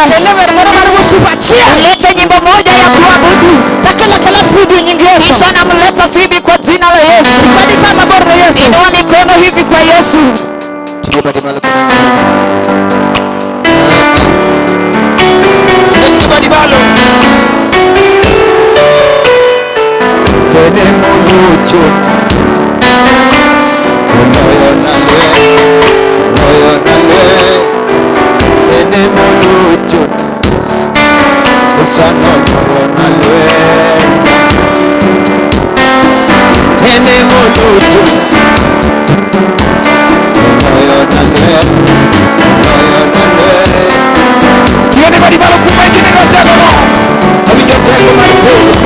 Kele wer moro mar worship achiel. Lete nyimbo moja ya kuabudu. Takela kela Phoebe nying Yesu. Kisha namleta Phoebe kwa jina la Yesu. Badi kama mabor ne Yesu. Inua mikono hivi kwa Yesu. Bene molucho Oloyo na lwe Oloyo na lwe Bene molucho Osano oloyo na lwe Bene molucho Oloyo na lwe Oloyo na lwe Tiende badi malo kuma ingine ratego no. Awinjo teko mar polo.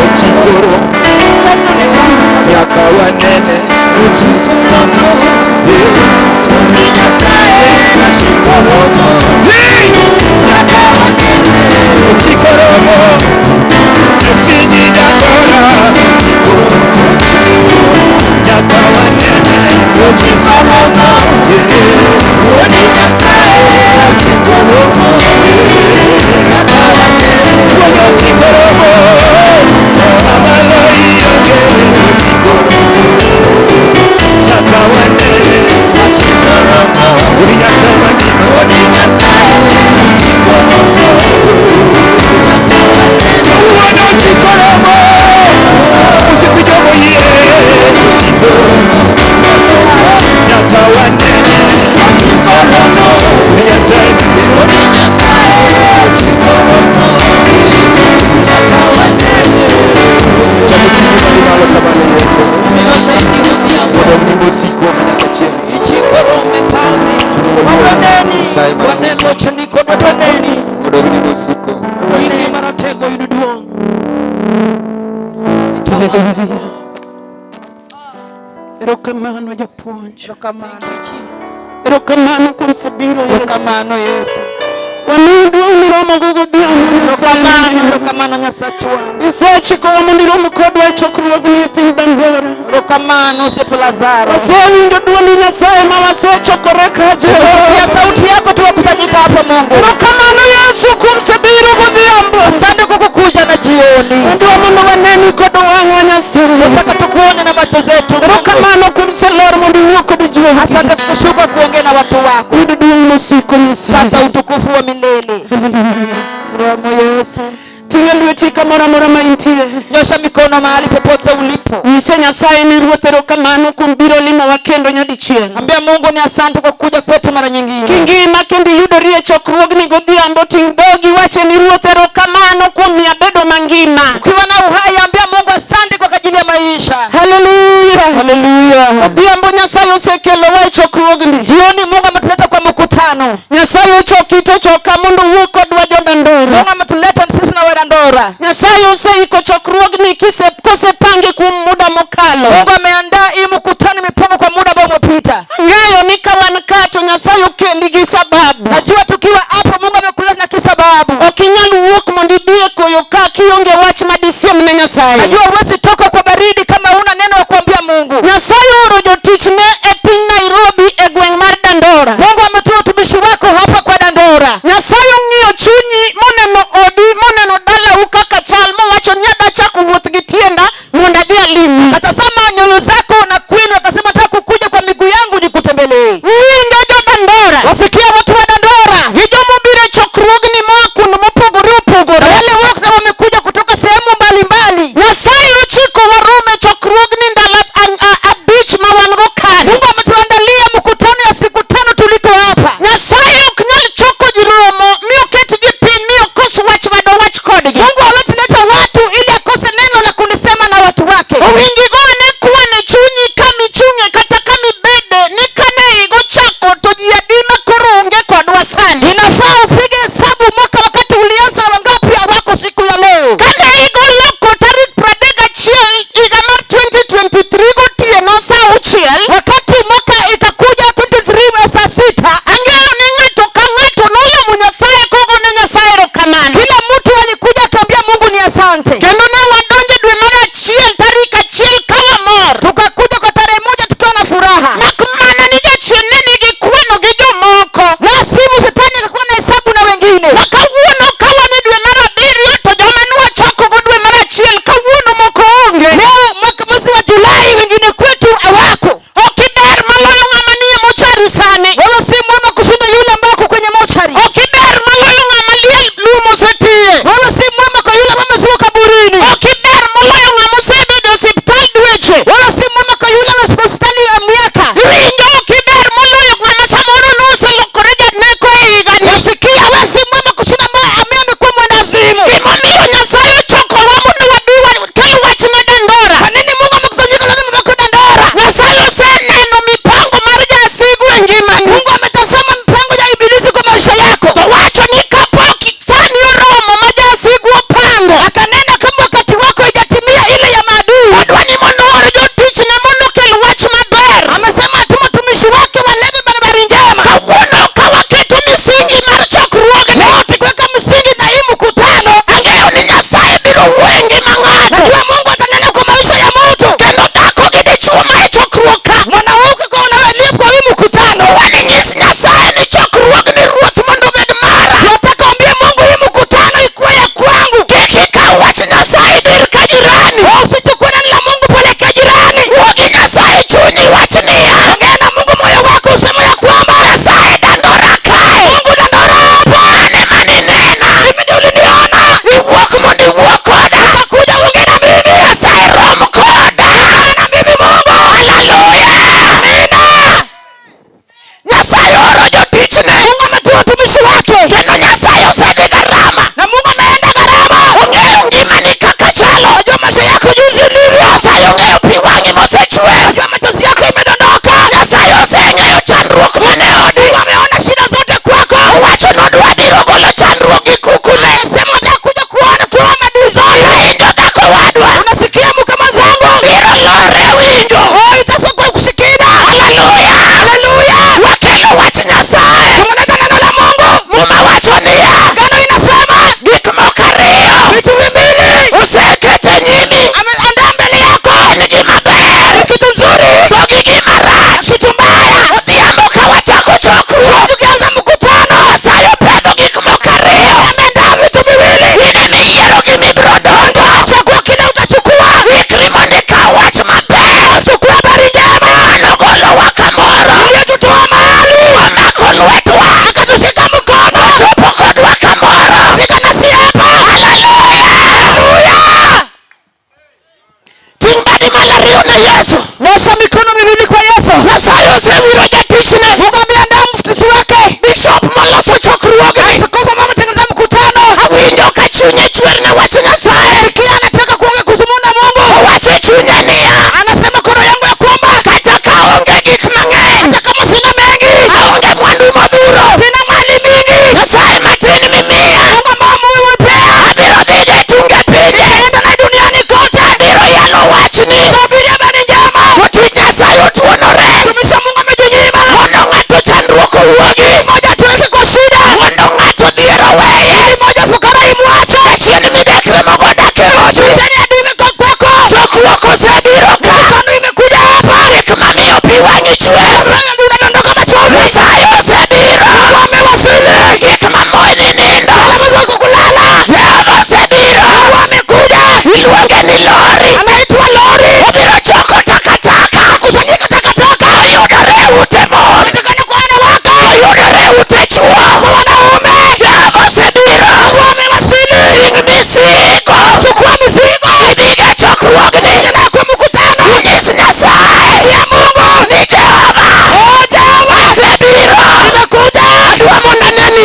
Ochikoro nyaka wanene Ochikoromo e piny Dandora nyaka wanene Ochikoromo Erokamano japuonj. Erokamano kuom sebiro Yesu. Erokamano Yesu. Wamiyo duong' miromogo godhiambo Nyasaye. Erokamano Nyasachwa. Isechikowa mondo irom kodwa e chokruogni e piny Dandora. Erokamano osiepe Lazaro. Wasewinjo duondi Nyasaye ma wasechokore ka Jehova. Ya sauti yako tuwakusanyika hapa Mungu. Erokamano Yesu kuom sebiro godhiambo. Asante kwa kukuja na jioni. Wadwa mondo waneni kod wang'wa Nyasaye. Nataka tukuone na macho zetu. Erokamano kuom selor mondo iwuo kod jogi. Asante kwa kushuka kuongea na watu wako. Yud duong' mosiko Nyasaye. Pata utukufu wa milele. Romo Yesu. Ting'e lweti kamoro amora ma intie. Nyosha mikono mahali popote ulipo. Nyise Nyasaye ni Ruoth erokamano kuom biro limowa kendo nyadichiel. Ambia Mungu ni asante kwa kuja kwetu mara nyingine. Kingima kendo iyudori e chokruogni godhiambo, ting' dhogi iwache ni Ruoth erokamano kuom miya abedo mangima. Ukiwa na uhai ambia Mungu asante kwa ajili ya maisha. Haleluya. Haleluya. Odhiambo Nyasaye osekelowa e chokruogni. Jioni Mungu ametuleta kwa mkutano. Nyasaye ochoki to choka mondo owuo kodwa jo-Dandora. Mungu ametuleta sisi na Dandora. Nyasaye oseiko chokruogni kosepange kuom muda mokalo. Mungu ameandaa hii mkutano imepangwa kwa muda ambao umepita. Ang'eyo ni ka wan ka to Nyasaye okeli gi sababu. Najua tukiwa hapa Mungu amekuleta na kisababu. Ok inyal wuok mondo ibi e koyo ka kionge wach madisiem ne Nyasaye. Najua huwezi toka kwa baridi kama huna neno wa kuambia Mungu. Nyasaye ooro jotichne e piny Nairobi e gweng' mar Dandora. Mungu ametuma utumishi wako hapa kwa Dandora. Nyasaye ong'iyo chunyi moneno odi moneno dalau kaka chal mowacho ni adwa chako wuoth gi tienda mondo adhi alimi. Atazama nyoyo zako na kwenu akasema nataka kukuja kwa miguu yangu nikutembelee. Winjo jo Dandora. Wasikia watu wa Dandora. Gi jomobiro e chokruogni moa kuond mopogore opogore. Wale wote wamekuja kutoka sehemu mbalimbali. Nyasaye ochiko warom e chokruogni ndalo abich ma wan go kanyo. Mungu ametuandalia mkutano ya siku 5 tuliko hapa. Nyasaye ok nyal choko ji romo mi oket ji piny mi okos wach madowach kodgi. Mungu hawezi leta watu ili akose neno la kunisema na watu wake. Owinjo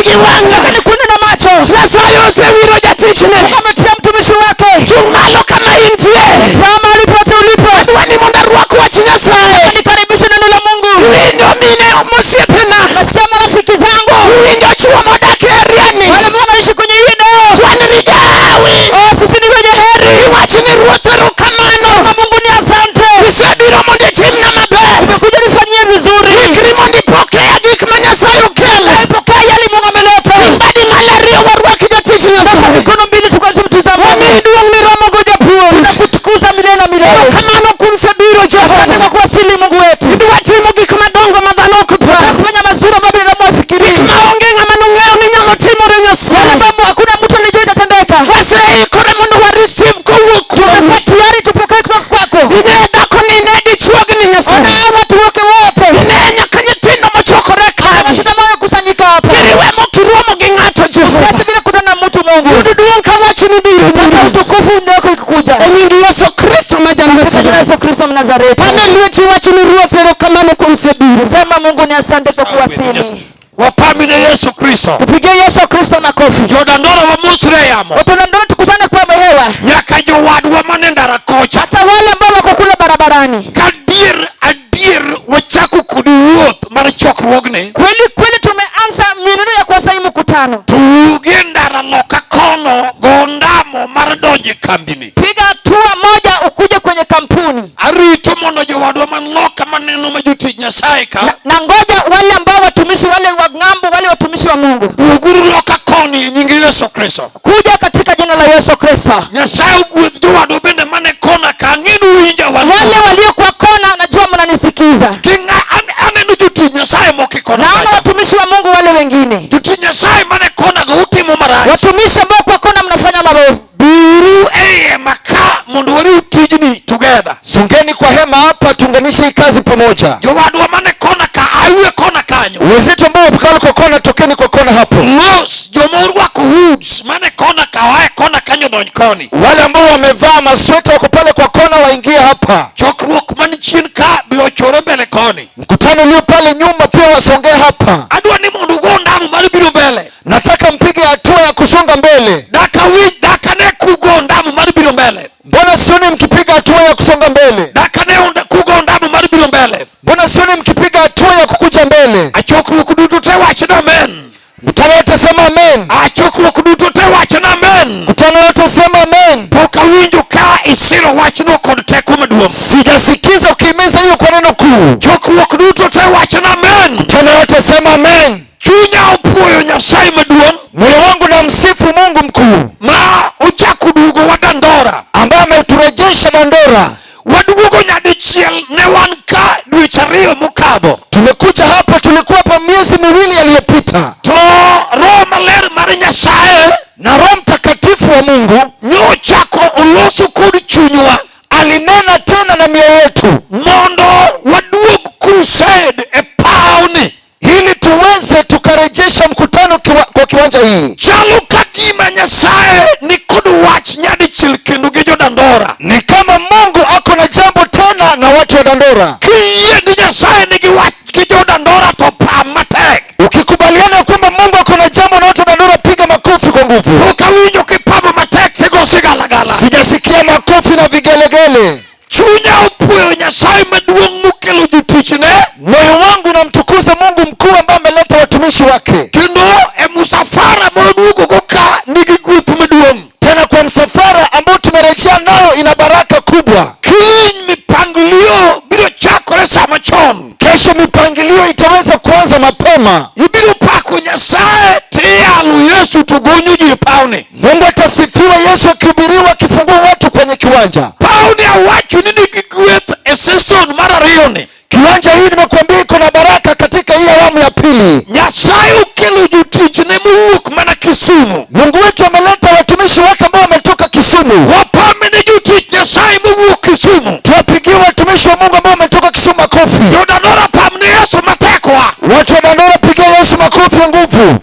gi wang'a. Nikuone na macho. Nyasaye osewiro jatichne. Mungu ametia mtumishi wake. Chung' malo kama intie. Kama mahali pote ulipo. Adwa ni mondo arwak wach Nyasaye. Nikaribishe neno la Mungu. Iwinjo mine mosiepena. Nasikia marafiki zangu. Iwinjo chuo modak e area ni. Wale ambao wanaishi kwenye hii eneo. Wan rijawi. Oh, sisi ni wenye heri. Iwach ni Ruoth erokamano. Kama Mungu ni asante. Isebiro mondo itimna maber. Umekuja nifanyie vizuri. Ikri mondo ipokea gik ma Nyasaye okelo. Pokea yale Mungu ameleta. Badi malo ariyo warwak jatich Sasa Nyasaye. mikono mbili tukaanze mtizamo. Wamiyi duong' miromo go japuonj. Tunakutukuza milele na milele. Erokamano kuom sebiro Asante Jehova. kwa kuwasili Mungu wetu. Idwa timo gik madongo ma dhano ok par. Kufanya mazuri ambayo binadamu hafikirii. Gik ma onge ng'ama nong'eyo ni nyalo timore Yale Nyasaye. ambayo hakuna mtu alijua itatendeka. Waseikore mondo wa receive kowuok kuomi. Tumekuwa tayari tupokee kutoka kwako. Ine dhakoni, ine dichuogni Ona Nyasaye. hawa watu wake wote. Ine nyaka nyithindo mochokore kagi. Watoto ambao wamekusanyika hapa. Kiriwe mokiromo gi ng'ato Jehova. Usiache bila kutana na mtu Mungu. Yud duong' ka wachni biro Pata Ruoth. utukufu wako ikikuja. E nying Yesu Kristo ma Katika jina la ja-Nazareth. Yesu Kristo Mnazareti. Pane lweti wach ni Ruoth erokamano kuom sebiro. Sema Mungu ni asante kwa kuwasili. Wapamine Yesu Kristo. Tupigie Yesu Kristo makofi. Jodandora wamosre yamo. Watu wa tukutane kwa hewa. Nyaka jowadwa mane ndara kocha. Hata wale ambao wako kule barabarani. Kadier adier wachako kod wuoth mar chokruogni. Kweli kweli tumeanza mienendo ya kuanza hii mkutano. To wuogie ndara loka kono go ndamo mar donjo e kambini. Piga hatua moja ukuje kwenye kampuni. Arito mondo jowadwa man loka maneno ma jotich Nyasaye ka. Na ngoja wale ambao watumishi wale wa ng'ambo wale watumishi wa Mungu. Duoguru loka koni e nying Yesu Kristo. Kuja katika jina la Yesu Kristo. Nyasaye ogwedh jowadwa bende mane kona ka ang'e ni uwinja wach. Wale walio kwa kona najua mnanisikiza. Aneno jotich Nyasaye moko e kona Naona kacha. watumishi wa Mungu wale wengine. Jotich Nyasaye mane kona go utimo marach. Watumishi ambao kwa kona mnafanya maovu. Biuru e hema ka mondo wariw tijni together. Songeni kwa hema hapa, tuunganishe hii kazi pamoja. Jowadwa mane kona ka ayu e kona kanyo. Wenzetu ambao wapo kwa kona, tokeni kwa kona hapo. Mos joma orwako hoods mane kona ka oa e kona kanyo donj koni. Wale ambao wamevaa masweta wako pale kwa kona, waingie hapa. Chokruok man chien ka be ochore mbele koni. Mkutano ulio pale nyuma pia wasongee hapa. Adwa ni mondo ugo ndamo mar biro mbele. Nataka mpige hatua ya kusonga mbele. Daka winj daka ne kugo ndamo mar biro mbele. Mbona sioni mkipiga hatua ya kusonga mbele? Daka ne kugo ndamo mar biro mbele. Mbona sioni mkipiga hatua ya kukuja mbele? Achokruok duto te wach ni amen. Mkutano wote sema amen. Achokruok duto te wach ni amen. Mkutano wote sema amen. Pok awinjo ka isiro wachno kod teko maduong'. Sijasikiza ukihimiza hiyo kwa neno kuu. Chokruok duto te wach ni amen. Mkutano wote sema amen. Chunya opuoyo Nyasaye maduong' Moyo wangu na msifu Mungu mkuu ma ochako duogo wa Dandora. ambaye ameturejesha Dandora. Waduogo nyadichiel ne wan ka dweche ariyo mokadho. Tumekuja hapa, tulikuwa hapa miezi miwili yaliyopita, To Roho Maler mar Nyasaye na Roho Mtakatifu wa Mungu nyochako oloso kod chunywa alinena tena na mioyo yetu mondo waduog crusade e pawni. ili tuweze tukarejesha mkutano kwa kiwanja hii. Chalo ka gima Nyasaye ni kod wach nyadichiel kendo gi jo-Dandora. Ni kama Mungu ako na jambo tena na watu wa Dandora. Kiyie ni Nyasaye nigi wach gi jo-Dandora to pam matek. Ukikubaliana kwamba Mungu ako na jambo na watu wa Dandora, piga makofi kwa nguvu. Pok awinjo kipamo matek tigo sigalagala. Sijasikia makofi na vigelegele. Chunya opuoyo Nyasaye maduong' mokelo jotichne Moyo wangu namtukuza Mungu mkuu ambaye ameleta watumishi wake. kendo e musafara mawaduogogo ka nigi gweth maduong'. Tena kwa msafara ambao tumerejea nayo ina baraka kubwa. Kiny mipangilio biro chakore sama chon. Kesho mipangilio itaweza kuanza mapema. Ibiro pako Nyasaye tiyalo Yesu to gonyo ji e pawni. Mungu atasifiwa, Yesu akihubiriwa akifungua watu kwenye kiwanja. Pawni awacho ni nigi gweth e season mar ariyo ni. Kiwanja hii nimekuambia iko na baraka katika hii awamu ya pili. Nyasaye okelo jotichne mowuok mana Kisumu. Mungu wetu ameleta watumishi wake ambao wametoka Kisumu. Wapame ne jotich Nyasaye mowuok Kisumu. Tuwapigie watumishi wa Mungu ambao wametoka Kisumu makofi. Jodandora pam ne Yesu matekwa. Watu wa Dandora, pigia Yesu makofi ya nguvu.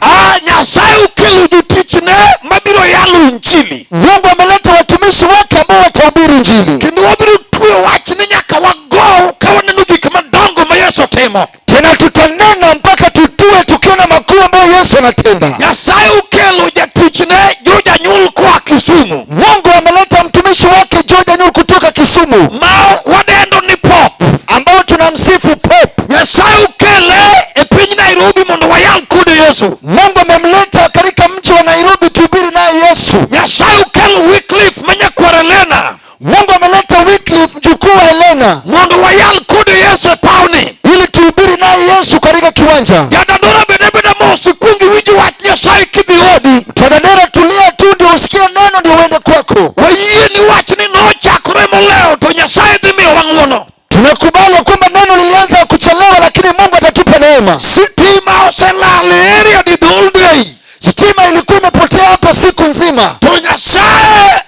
Nyasaye okelo jotichne mabiro yalo injili. Mungu ameleta watumishi wake ambao watahubiri injili. Kendo wabiro tweyo wach ni nyaka wagow ka waneno gik madongo ma Yesu timo. Tena tutanena mpaka tutue tukiona makuu ambayo Yesu anatenda. Nyasaye okelo jatichne George Anyul koa Kisumu. Mungu ameleta mtumishi wake George Anyul kutoka Kisumu, Ma wadendo ni Pop. Ambao tunamsifu Pop. Nyasaye okele e piny Nairobi mondo wayal kode Yesu. Mungu amemleta katika mji wa Nairobi tuhubiri naye Yesu. Nyasaye okelo Wycliffe ma nyakwar Elena Mungu ameleta Wycliffe, mjukuu wa Elena, mondo wayal kode Yesu e pawni. Ili tuhubiri naye Yesu katika kiwanja. Jadandora bede beda mos ikwong iwinj wach Nyasaye kidhi odi. Tadadera, tulia tu ndio usikie neno ndio uende kwako. Wayie ni wachni nochakore molewo to Nyasaye dhi miyowa ng'wono. Tunakubali kwamba neno lilianza kuchelewa, lakini Mungu atatupa neema. Sitima oselal e area di the whole day. Sitima ilikuwa imepotea hapa siku nzima, To Nyasaye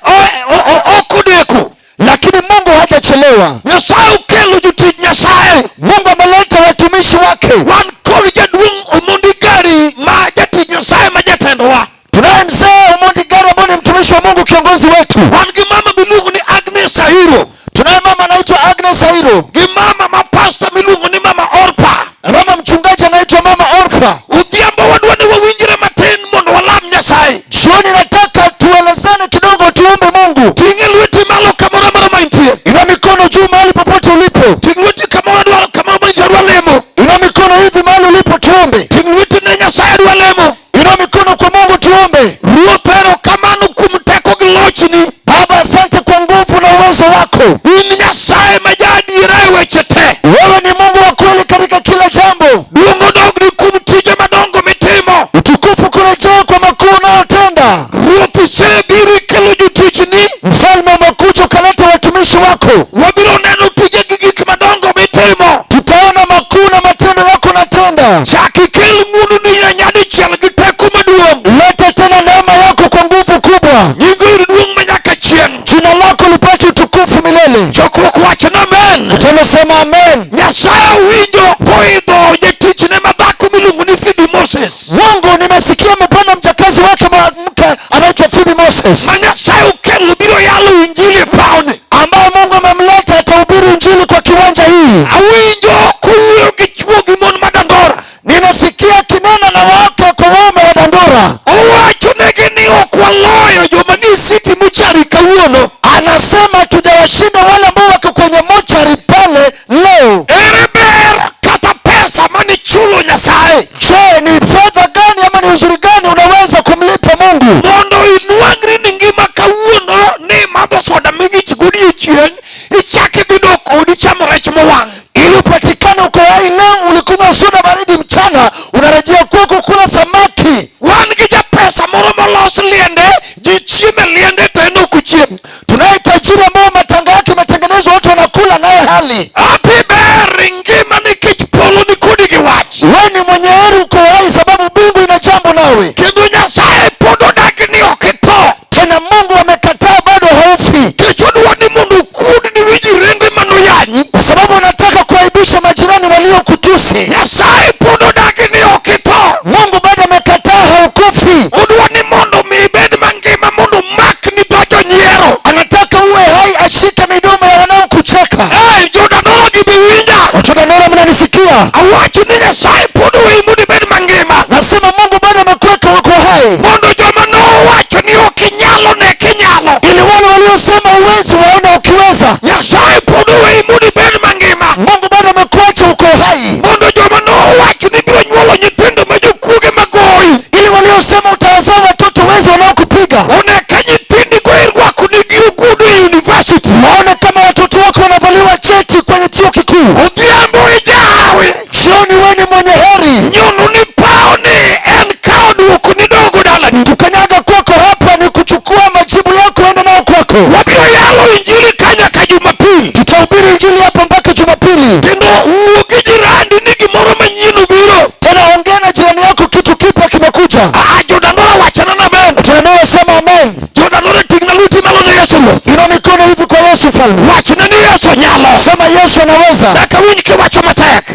ok odeko. Lakini Mungu hajachelewa. Nyasaye okelo jotich Nyasaye. Mungu ameleta watumishi wake. Wan kod jaduong' Omondi Gari ma jatich Nyasaye ma jatendwa. Tunaye mzee Omondi Gari ambaye ni mtumishi wa Mungu, kiongozi wetu. Wan gi mama miluongo ni Agnes Airo. Tunaye mama anaitwa Agnes Airo. Gi mama ma pastor miluongo ni Mama Orpa. Na mama mchungaji anaitwa Mama Orpa. Odhiambo wadwa ni wawinjre matin mondo walam Nyasaye. Jioni nataka tuelezane kidogo, tuombe Mungu. Ting'e lweti malo kamoro amora ma intie. Inua mikono juu mahali popote ulipo. Ting' lweti kamoro adwaro kamoro ma intie adwa lemo. Inua mikono hivi mahali ulipo, tuombe. Ting' lweti ne Nyasaye adwa lemo. Inua mikono kwa Mungu, tuombe. Ruoth erokamano kuom teko gi lochni. Baba, asante kwa nguvu na uwezo wako. In Nyasaye ma jaadiera e weche te. Wewe ni Mungu wa kweli katika kila jambo. Duong' odogni kuom tije madongo mitimo. Utukufu kurejea kwa makuu unayotenda. Ruoth isebiro ikelo jotichni. Mfalme, umekuja ukaleta watumishi wako. Wabiro neno tije gi gik madongo mitimo. Tutaona makuu na matendo yako unatenda. Chak ikel ng'wononi nyadichiel gi teko maduong'. Leta tena neema yako kwa nguvu kubwa. Nyingi oyud duong' manyaka chieng'. Jina lako lipate utukufu milele. Chokruok wacho ni amen. Tunasema amen. Nyasaye owinjo koidho jatichne madhako miluongo ni Phoebe Moses. Mungu, nimesikia amepanda mjakazi wake mke anaitwa Phoebe Moses, Ma Nyasaye okelo biro yalo injili e pawni. Ambaye Mungu amemleta atahubiri injili kwa kiwanja hii. Awinjo kowuoyo gi chwo gi mon ma Dandora. Ninasikia kinena na wake kwa waume wa Dandora. Owacho negi ni ok waloyo joma nie city mortuary kawuono. Anasema tujawashinda wale ambao wako kwenye mochari pale leo. Ere ber kata pesa manichulo Nyasaye? Je, ni fedha gani ama ni uzuri gani unaweza kumlipa Mungu? Mondo inwang'ri ni ngima kawuono ni madho soda ming'ich godiechieng' ichak idhi dok odi chamo rech mowang'. Ili upatikane uko hai leo, ulikunywa soda baridi mchana, unarejea kwako kula samaki. Wan gi japesa moro molos liende, ji chiemo e liende to en ok ochiem. Tunaye tajiri ambao matanga yake imetengenezwa, watu wanakula naye hali. Api ber ngima nikech polo ni kodi gi wach. Wewe ni mwenye heri, uko hai sababu mbingu ina jambo nawe. Kendo Nyasaye pod odagi ni ok itho. Tena Mungu amekataa bado haufi. Nikech odwa ni mondo okuod ni wi jirende manoyanyi. Kwa sababu unataka kuaibisha majirani waliokutusi. Nyasaye pod odagi ni ok itho. Mungu bado amekataa haukufi. Odwa ni mondo mi ibed mangima mondo makni dho jonyiero. Anataka uwe hai, ashike midomo ya wanaokucheka. Eh, jodandora gi be winja. Watu wa Dandora, mnanisikia? Awacho ni Nyasaye pod oweyi mondo ibed mangima. Nasema Mungu bado amekuweka uko hai. Mondo joma nowacho ni ok inyalo ne kinyalo. Ili wale waliosema uwezi waone ukiweza. Nyasaye pod oweyi mondo ibed mangima. Mungu bado amekuacha uko hai. Mondo joma nowacho ni biro nyuolo nyithindo ma jokuoge magoyi. Ili waliosema utawazaa watoto wezi wanaokupiga. One ka nyithindi go irwako nigi ogudu e university. Waone kama watoto wako wanavaliwa cheti kwenye chuo kikuu. Odhiambo ijawi. Jioni wewe ni mwenye heri. Nyono ni pawni en kawo duoko ni dogo dalani. Kukanyaga kwako hapa ni kuchukua majibu yako enda nao kwako. Wabiro yalo injili ka nyaka Jumapili. Tutahubiri injili hapa mpaka Jumapili. Kendo wuo gi jirandi ni gimoro manyien obiro. Tena ongea na jirani yako, kitu kipya kimekuja. Ah, jodandora wachana na amen. Jodandora sema amen. Jodandora ting'na lweti malo ne Yesu Ruoth. Inua mikono hivi kwa Yesu mfalme. Wachna ni Yesu nyalo. Sema Yesu anaweza. Dak awinj kiwacho matek.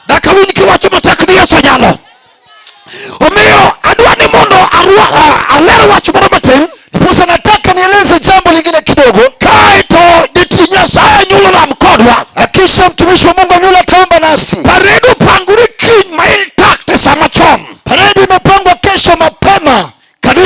Dak awinj kiwacho matek ni Yesu nyalo. Omiyo adwa ni mondo aler wach moro matin. Ndiposa nataka nieleze jambo lingine kidogo. Kaeto jatich Nyasaye Anyulo lam kodwa. Kisha mtumishi wa Mungu Anyulo ataomba nasi. Parade opangore kiny ma intact e sa machon. Parade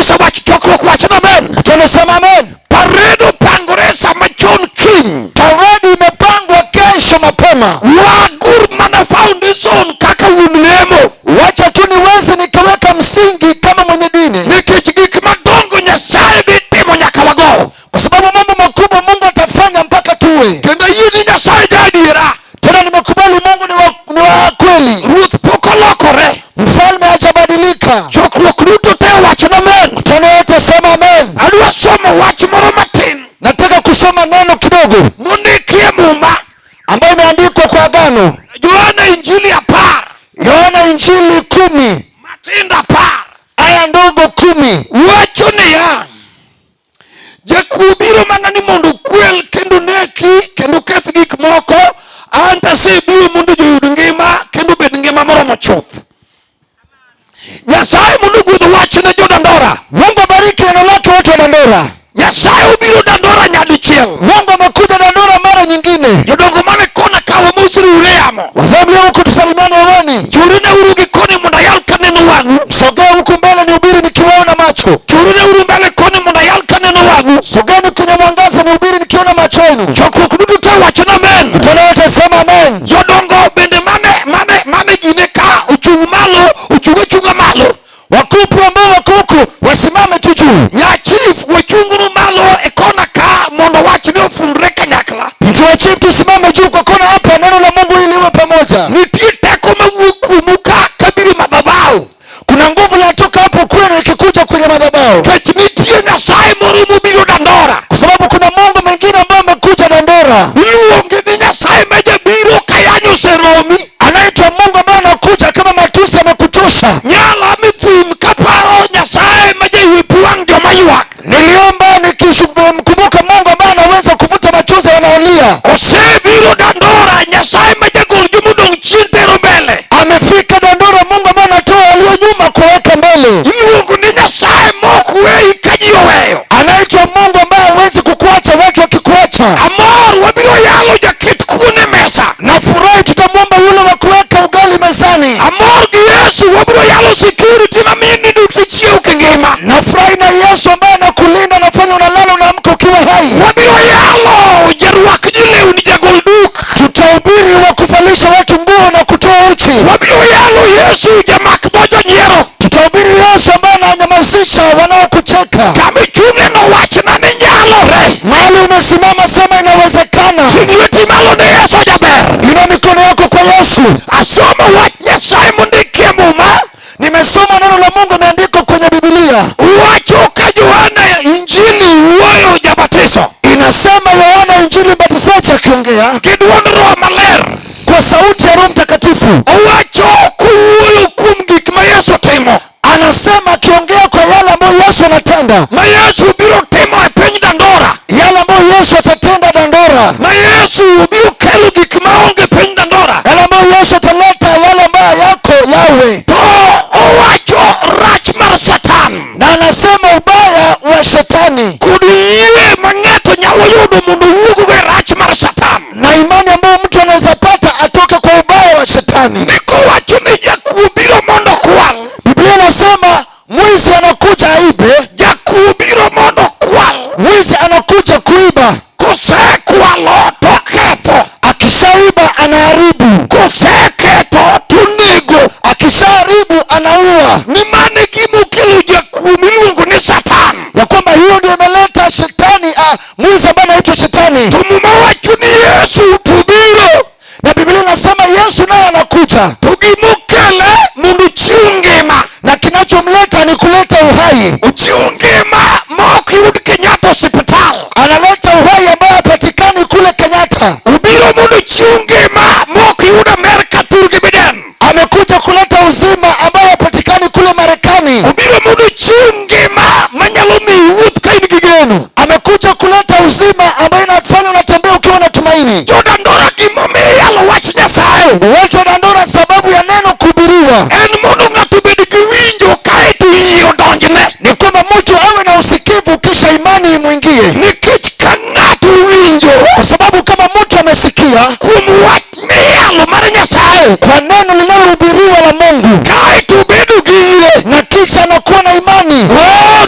osewacho chokruok wacho ni amen. Tunasema amen. Parade opangore sama chon kiny. Paredi imepangwa kesho mapema. Wagur mana foundation kaka wuon lemo. Wacha tu niweze nikaweka msingi kama mwenye dini, Nikech gik madongo Nyasaye dhi timo nyaka wago. kwa sababu mambo makubwa Mungu atafanya mpaka tuwe. Kendo ayie ni Nyasaye jaadiera. Tena nimekubali Mungu ni wa kweli. Ruoth pok olokore. Mfalme hajabadilika. Chokruok duto te owacho ni amen. Mkutano wote sema amen. Adwa somo wach moro matin Nataka kusoma neno kidogo mondikie Muma. ambayo imeandikwa kwa Agano. Yohana Injili 10. Yohana Injili 10 Matindo 10. aya ndogo 10 Wacho niya, jakuo biro mana ni mondo okwel kendo neki kendo keth gik moko, an to asebiro mondo joyud ngima kendo obed ngima moromo chuth. Nyasaye mondo ogwedh wachne jo-Dandora. Mungu abariki neno lake watu wa Dandora. Nyasaye obiro Dandora nyadichiel. Mungu amekuja Dandora mara nyingine. Jodongo mane kona ka wamosreuru e yamo. Wazee mlio huku tusalimiane hewani. Chorine uru gi koni mondo ayal kaneno wang'u. Sogea huku mbele nihubiri nikiwaona macho. Chorine uru mbele koni mondo ayal kaneno wang'u. Sogeni kwenye mwangaza nihubiri nikiona macho yenu. Chokruok duto te wacho ni amen. Mkutano wote sema amen. Jodongo bende mane gine ka ochung' malo, ochung' achung'a malo. Wakuu ambao wako huku wasimame tu juu. Nya chief wachung'uru malo e kona ka mondo wachni ofundre kanyakla. Mtu wa chief tusimame juu kwa kona hapa, neno la Mungu ili liwe pamoja. Nitie teko mawuok kuomu ka kabiro e madhabahu. Kuna nguvu linatoka hapo kwenu ikikuja kwenye madhabahu, Nikech nitie Nyasaye moro mobiro Dandora. kwa sababu kuna Mungu mwingine ambaye amekuja Dandora, Iluonge ni Nyasaye ma jabiro ka yanyo oseromi. anaitwa Mungu ambaye anakuja kama matusi amekuchosha. Nyala mithim kaparo Nyasaye ma jaywe pi wang' joma ywak. Niliomba nikimkumbuka Mungu ambaye anaweza kuvuta machozi wanaolia. Osebiro Dandora, Nyasaye ma jagol jomodong' chien tero mbele. Amefika Dandora, Mungu ambaye anatoa walio nyuma kuweka mbele. Iluongo ni Nyasaye mok weyi ka ji oweyo. Anaitwa Mungu ambaye hawezi kukuacha watu wakikuacha. Amor wabiro yalo jaket kuon e mesa. Nafurahi tutamwomba yule wa kuweka ugali mezani. Amor gi Yesu wabiro yalo security mamiyo nindo tichiew kingima. Nafurahi na Yesu ambaye anakulinda, anafanya unalala unaamka ukiwa hai. Wabiro yalo jarwak ji lewni jagol duk. Tutahubiri wa kuvalisha watu nguo na kutoa uchi. Wabiro yalo Yesu jamak dho jonyiero. Tutahubiri Yesu ambaye ananyamazisha wanaokucheka. Kama ichung'e no wachna ni nyalore. Mahali umesimama sema inawezekana. Ting' lweti malo ne Yesu jaber. Inua mikono yako kwa Yesu. Asomo wach Nyasaye mondikie Muma. Nimesoma neno la Mungu imeandikwa kwenye Biblia. Wacho ka Yohana Injili wuoyo jabatiso. Inasema Yohana Injili Mbatizaji akiongea Gi duond Roho Maler. kwa sauti ya Roho Mtakatifu, Owacho kowuoyo kuom gik ma Yesu timo. anasema akiongea kwa yale ambayo Yesu anatenda, Ma Yesu biro timo e piny Dandora. yale ambayo Yesu atatenda Dandora, Ma Yesu biro kelo gik maonge piny Dandora. yale ambayo Yesu ataleta, yale ambayo yako yawe. To owacho rach mar Satan. Na anasema ubaya wa shetani Kod yie ma ng'ato nyalo yudo mondo owuog go e rach mar Satan. na imani ambayo mtu anaweza pata atoke kwa ubaya wa shetani. Ndiko wacho ni jakuo biro mondo okwal. Biblia inasema mwizi anakuja aibe, Jakuo biro mondo okwal. mwizi anakuja kuiba, Kosekwalo to ketho. akishaiba anaharibu, Koseketho to nego. akishaharibu anaua. Ni mano e gimokelo jakuo miluongo ni Satan. Ya kwamba hiyo ndio imeleta shetani, mwizi ambaye anaitwa shetani. To Muma wacho ni Yesu to biro. Na Biblia inasema Yesu naye anakuja, To gimokele mondo ochiw ngima. na kinachomleta ni kuleta uhai. Ochiw ngima ma ok yud Kenyatta osiptal. Analeta uhai ambaye hapatikani kule Kenyatta. Obiro mondo ochiw ngima ma ok yud Amerka thurgi Biden. Amekuja kuleta uzima ambao hapatikani kule Marekani. Obiro mondo ochiw ngima manyalo miyi wuoth ka in gi geno. Amekuja kuleta uzima ambayo inafanya unatembea ukiwa na tumaini. Jo-Dandora gimomiyo iyalo wach Nyasaye Watu wa Dandora, sababu ya neno kuhubiriwa en mondo ng'ato obed gi winjo kaeto yie odonjne. ni kwamba mtu awe na usikivu kisha imani imwingie, Nikech ka ng'ato owinjo kwa sababu kama mtu amesikia kuom wach miyalo mar Nyasaye kwa neno linalohubiriwa la Mungu kaeto obedo gi yie na kisha anakuwa na imani, oh,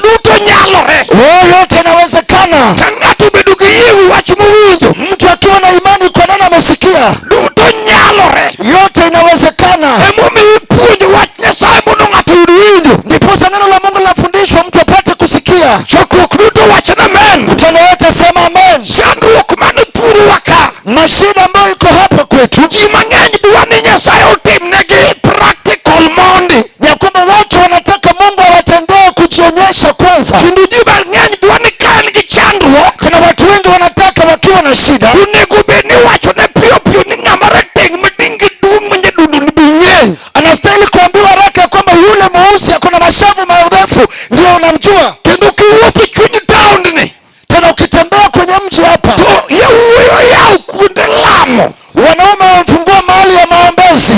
Kanisa sema amen. Chandruok man thurwa ka. Mashida ambayo iko hapa kwetu Ji mang'eny dwa ni Nyasaye otimnegi practical mondi. Ni ya kwamba watu wanataka Mungu awatendee kujionyesha kwanza. Kendo ji mang'eny dwa ni ka en gi chandruok Kuna watu wengi wanataka wakiwa na shida to onego bed ni iwachone piyo piyo ni ng'ama rateng' ma dinge duong' ma nyadundo ni be ing'eyo. Anastahili kuambiwa haraka ya kwamba yule mweusi ako na mashavu marefu ndio unamjua. Kendo kiwuotho e chuny taondni Tena ukitembea kwenye mji hapa, to yawuoyi oyawo kuonde lamo wanaume wamefungua mahali ya maombezi.